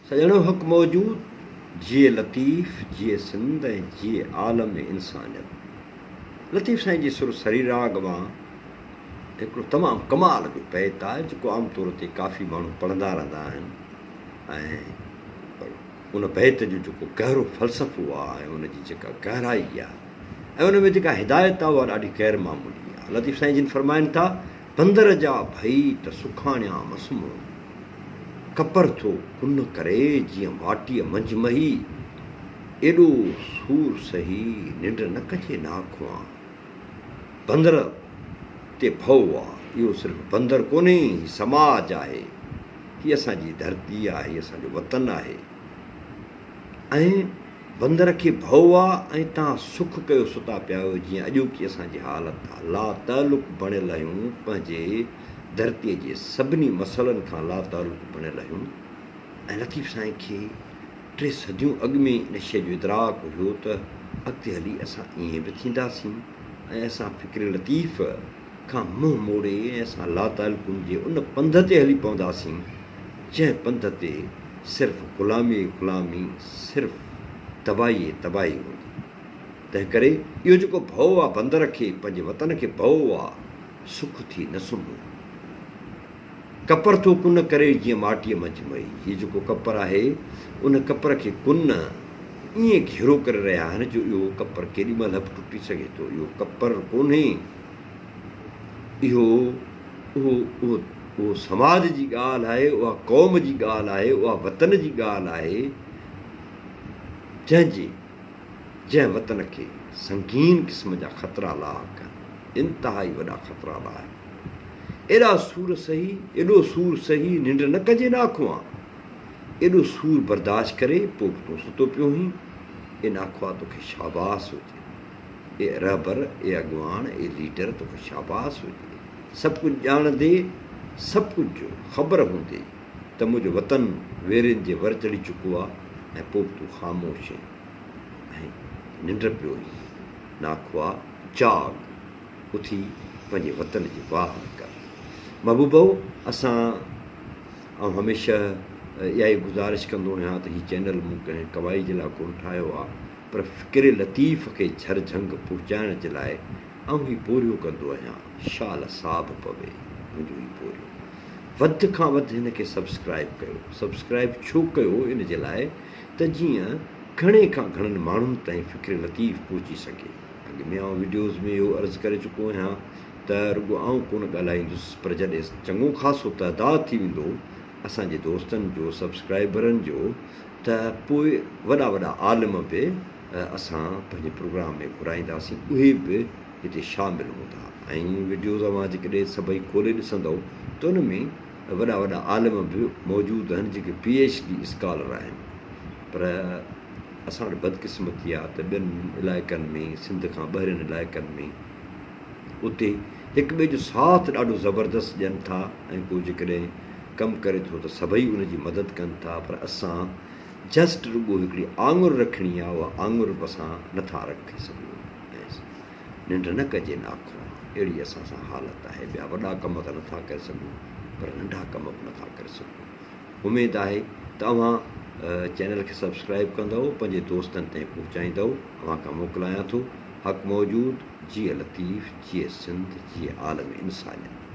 سڄڻو حق موجود، جيئي لطيف، جيئي سنڌ ۽ جيئي عالم انسانيت. لطيف سائين جي سر سريراڳ مان هڪڙو تمام ڪمال جو بيت آهي جيڪو عام طور تي ڪافي ماڻهو پڙهندا رهندا آهن ۽ ان بيت جو جيڪو گهرو فلسفو آهي ۽ ان جي جيڪا گهرائي آهي ۽ ان ۾ جيڪا هدايت آهي اها ڏاڍي غير معمولي آهي. لطيف سائين جن فرمائن ٿا، بندر جا ڀئي ته سکاڻيان مسمو. ڪپر ٿو ڪن ڪري جيئن ماٽيء منجهه مهي. ايڏو سور سهي ننڊ نه ڪجي ناکوان. بندر تي ڀؤ آ. اهو صرف بندر ڪونهي، هي سماج آهي. هي اسان جي ڌرتي آ، هي اسان جو وطن آهي. ۽ بندر کي ڀؤ آ ۽ تان سک ڪيو ستا پيا آهيو جيئن اڄوڪي اسان جي حالت آ. لاتعلق بڻيل آهيون پنهنجي ڌرتيء جي سڀني مسئلن کان لاتعلق بڻيل آهيون ۽ لطيف سائين کي ٽي صديون اڳ ۾ ان شيء جو ادراڪ هيو ته اڳتي هلي اسان ائين به ٿينداسين ۽ اسان فڪر لطيف کان منهن موڙي ۽ اسان لاتعلقن جي ان پنڌ تي هلي پونداسين جنهن پنڌ تي صرف غلامي ئي غلامي، صرف تباهي ئي تباهي هوندي. تنهنڪري اهو جيڪو ڀؤ آ بندر کي، پنهنجي وطن کي ڀؤ آ، سک ٿي نه سمهو. ڪپر ٿو ڪن ڪري جيئن ماٽيء منجهه مئي. هي جيڪو ڪپر آهي، ان ڪپر کي ڪن ائين گهيرو ڪري رهيا آهن جو اهو ڪپر ڪيڏي مهل به ٽٽي سگهي ٿو. اهو ڪپر ڪونهي، اهو اهو اهو اهو سماج جي ڳالهه آهي، اها قوم جي ڳالهه آهي، اها وطن جي ڳالهه آهي، جنهن جي جنهن وطن کي سنگين قسم جا خطرا لاحق آهن، انتهائي وڏا خطرا لاحق آهن. ايڏا سور سهي، ايڏو سور سهي ننڊ نه ڪجي ناکوان. ايڏو سور برداشت ڪري پوء به تون ستو پيو هين. اي ناکوا توکي شاباس هجي. اي رهبر، اي اڳواڻ، اي ليڊر توکي شاباس هجي. سڀ ڪجهه ڄاڻندي، سڀ ڪجهه خبر هوندي ته منهنجو وطن ويرين جي ور چڙهي چڪو آ ۽ پوء به تون خاموش هين ۽ ننڊ پيو هين. ناکوا جاڳ، اٿي پنهنجي وطن جي واهر ڪر. محبوبؤ! اسان آئون هميشه اها ئي گذارش ڪندو آهيان ته هي چينل مون ڪنهن ڪمائي جي لاء ڪونه ٺاهيو آ پر فڪر لطيف کي جھر جھنگ پهچائڻ جي لاء آئون هي پورهيو ڪندو آهيان. شال ساڀ پوي منهنجو هي پورهيو. وڌ کان وڌ هن کي سبسڪرائيب ڪيو. سبسڪرائيب ڇو ڪيو ان جي لاء ته جيئن گهڻي کان گهڻن ماڻهن تائين فڪر لطيف پهچي سگهي. اڳ ۾ آئون وڊيوز ۾ اهو عرض ڪري چڪو آهيان ته رڳو آئون ڪونه ڳالهائيندس پر جڏهن چڱو خاصو تعداد ٿي ويندو اسان جي دوستن جو سبسڪرائيبرن جو ته پوء وڏا وڏا عالم به اسان پنهنجي پروگرام ۾ گهرائينداسين اهي به هتي شامل هوندا ۽ وڊيوز اوهان جيڪڏهن سڀئي کولي ڏسندؤ ته ان ۾ وڏا وڏا عالم به موجود آهن جيڪي پي ايڇ ڊي اسڪالر آهن پر اسان وٽ بدقسمتي آهي ته ٻين علائقن ۾ سنڌ کان ٻاهرين علائقن ۾ اتي هڪ ٻئي جو ساٿ ڏاڍو زبردست ڏين ٿا ۽ ڪو جيڪڏهن ڪم ڪري ٿو ته سڀئي ان جي مدد ڪن ٿا پر اسان جسٽ رڳو هڪڙي آڱر رکڻي آهي اها آڱر به اسان نٿا رکي سگهون ۽ ننڊ نه ڪجي ناکو اهڙي اسان سان حالت آهي ٻيا وڏا ڪم ته نٿا ڪري سگهون پر ننڍا ڪم به نٿا ڪري سگهون اميد آهي ته اوهان چينل کي سبسڪرائب ڪندؤ پنهنجي دوستن تائين پهچائيندؤ اوهان کان موڪلايان ٿو حق موجود جيئي لطيف جيئي سنڌ جيئي عالم انسانيت.